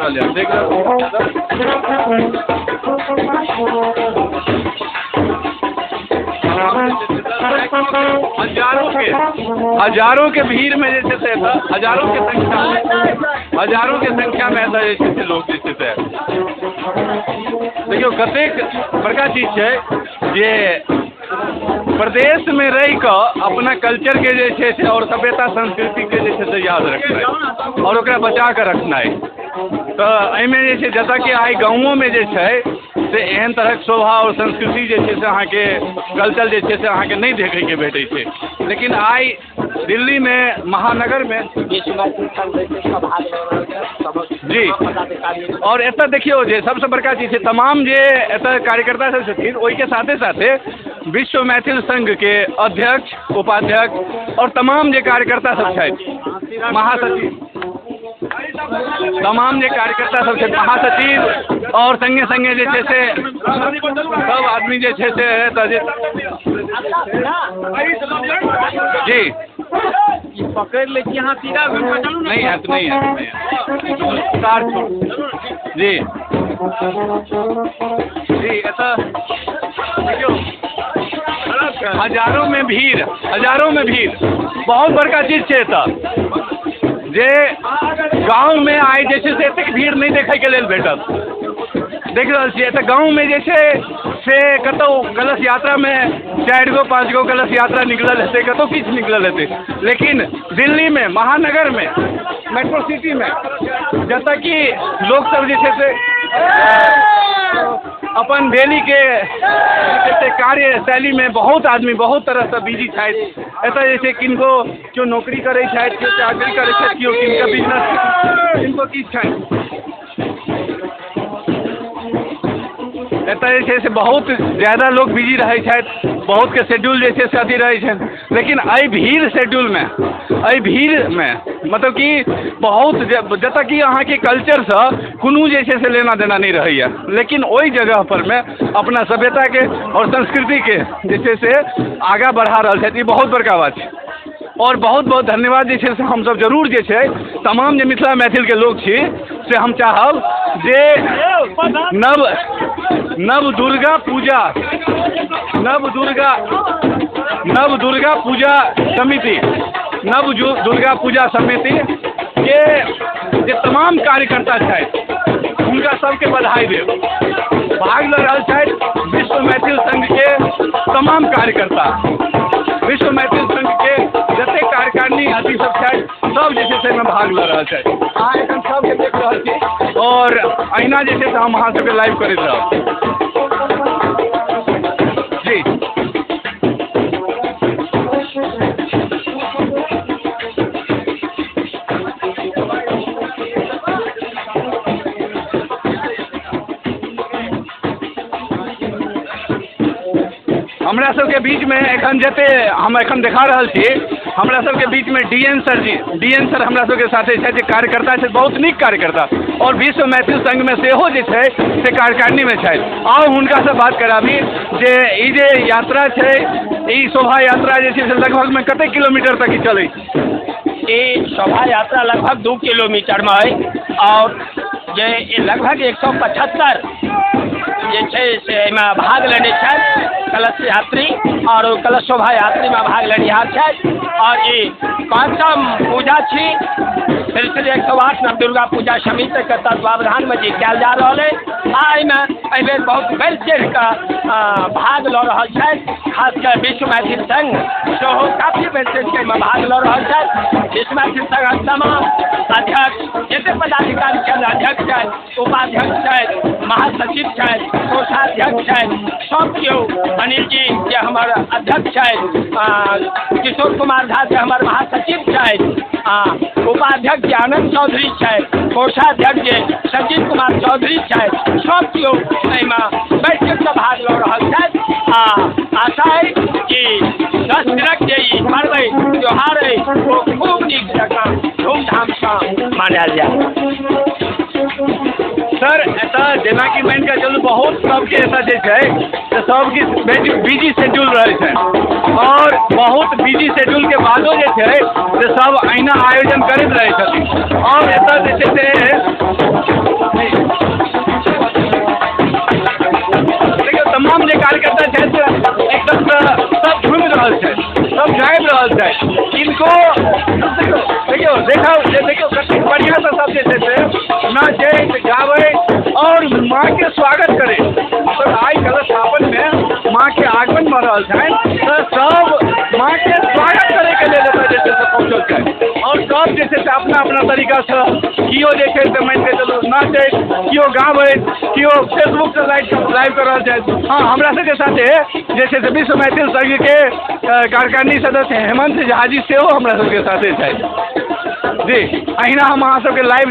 रहल यऽ, देख रहल। हजारों के भीड़ में जे छै से एतऽ हजारों के संख्यामे एतऽ जे छै से लोक जे छै से। देखियौ, कतेक बड़का चीज छै जे प्रदेशमे रहि कऽ अपना कल्चरके जे छै से आओर सभ्यता संस्कृतिके जे छै से याद रखनाइ आओर ओकरा बचा कऽ रखनाइ। तऽ एहिमे जे छै, जतऽ कि आइ गाँवोमे जे छै से एहन तरहक शोभा आओर संस्कृति जे छै से अहाँके कल्चर जे छै से अहाँके नहि देखैके भेटै छै, लेकिन आइ दिल्लीमे, महानगरमे विश्व मैथिल संघ जे छै से भाग लऽ रहल छथि सभक पदाधिकारी। आओर एतऽ देखियौ जे सबसँ बड़का चीज छै, तमाम जे एतऽ कार्यकर्ता सब छथिन, ओहिके साथे साथे विश्व मैथिल संघके अध्यक्ष, उपाध्यक्ष आओर तमाम जे कार्यकर्ता सब छथि, महासचिव, तमाम जे कार्यकर्ता सब छथि, महासचिव आओर सङ्गे सङ्गे जे छै से सब आदमी जे छै से एतऽ जे जी पकड़ि लै छी अहाँ, सीधा घुमि कऽ चलू ने। नहि हैत, नहि हैत, नहि हैत। तार छोड़ जी जी एतऽ देखियौ, हजारों में भीड़, हजारों में भीड़। बहुत बड़का चीज छै एतऽ जे गाँवमे आइ जे छै से एतेक भीड़ नहि देखैके लेल भेटत। देख रहल छियै, एतऽ गाँवमे जे छै से कतहु कलश यात्रामे चारि गो, पाँच गो कलश यात्रा निकलल हेतै, कतहु किछु निकलल हेतै, लेकिन दिल्लीमे, महानगरमे, मेट्रो सिटीमे, जतऽ कि लोकसभ जे छै से अपन डेलीके जे छै कार्यशैलीमे बहुत आदमी बहुत तरहसँ बिजी छथि। एतऽ जे छै किनको केओ नौकरी करै छथि, केओ चाकरी करै छथि, केओ किनका बिजनेस, किनको किछु छनि। एतऽ जे छै से बहुत ज्यादा लोक बिजी रहै छथि, बहुतके शेड्यूल जे छै से अथी रहै छनि, लेकिन एहि भीड़ शेड्यूलमे, एहि भीड़मे, मतलब कि बहुत जतऽ कि अहाँके कल्चरसँ कोनो जे छै से लेना देना नहि रहैए, लेकिन ओहि जगह परमे अपना सभ्यताके आओर संस्कृतिके जे छै से आगाँ बढ़ा रहल छथि। ई बहुत बड़का बात छै आओर बहुत बहुत धन्यवाद जे छै से हमसभ जरूर जे छै तमाम जे मिथिला मैथिलके लोक छी से हम चाहब जे नव नव दुर्गा पूजा, नव दुर्गा पूजा समिति, नव दुर्गा पूजा समितिके जे तमाम कार्यकर्ता छथि, हुनका सबके बधाई देब। भाग लऽ रहल छथि विश्व मैथिल संघके तमाम कार्यकर्ता। विश्व मैथिल संघके जतेक कार्यकारिणी अथी सब छथि, सब जे छै से एहिमे भाग लऽ रहल छथि। अहाँ एखन सबके देख रहल छी आओर अहिना जे छै से हम अहाँ सबके लाइव करैत रहब। जी। हमरा सबके बीचमे एखन जते हम एखन देखा रहल छी, हमरा सबके बीचमे डी एन सर जी, डी एन सर हमरा सबके साथे छथि, जे कार्यकर्ता छथि, बहुत नीक कार्यकर्ता आओर विश्व मैथिल संघमे सेहो जे छै से कार्यकारिणीमे छथि। आउ, हुनकासँ बात कराबी जे ई जे यात्रा छै, ई शोभा यात्रा जे छै से लगभगमे कतेक किलोमीटर तक ई चलै छै? ई शोभा यात्रा लगभग 2 किलोमीटरमे अइ आओर जे ई लगभग 175 जे छै से एहिमे भाग लेने छथि कलश यात्री आओर कलश शोभा यात्रीमे भाग लेनिहार छथि। आओर ई पाँचम पूजा छी। श्री श्री 108 नव दुर्गा पूजा समितिके तत्वावधानमे जे कयल जा रहल अइ आ एहिमे एहिबेर बहुत बढ़ि चढ़ि कऽ भाग लऽ रहल छथि। खास कऽ विश्व मैथिल संघ सेहो काफी बढ़ि चढ़ि कऽ एहिमे भाग लऽ रहल छथि। विश्व मैथिल संघक तमाम अध्यक्ष, जतेक पदाधिकारी छथि, अध्यक्ष छथि, उपाध्यक्ष छथि, महासचिव छथि, कोषाध्यक्ष छथि, सब केओ, अनिल जी जे हमर अध्यक्ष छथि, किशोर कुमार झा जे हमर महासचिव छथि, उपाध्यक्ष जे आनन्द चौधरी छथि, कोषाध्यक्ष जे संजीव कुमार चौधरी छथि, सब केओ एहिमे बढ़ि चढ़ि कऽ भाग लऽ रहल छथि। आ आशा अइ कि 10 दिनक जे ई पर्व अइ, त्योहार अइ, ओ खूब नीक जकाँ धूमधामसँ मनायल जायत। सर, एतऽ जेनाकि मानि कऽ चलू बहुत सबके एतऽ जे छै से सबके बिजी शेड्यूल रहै छै आओर बहुत बिजी शेड्यूलके बादो जे छै से सब अहिना आयोजन करैत रहै छथिन। आओर एतऽ जे छै से छनि तऽ सब माँके स्वागत करैके लेल एतऽ जे छै से पहुँचल छथि आओर सब जे छै से अपना अपना तरीकासँ केओ जे छै से मानिके चलू नाचैत केओ गाबैत केओ फेसबुकसँ लाइव कऽ रहल छथि। हँ, हमरा सबके साथे जे छै से विश्व मैथिल संघके कार्यकारिणी सदस्य हेमन्त झा जी सेहो हमरा सबके साथे छथि। जी, अहिना हम अहाँ सबके लाइव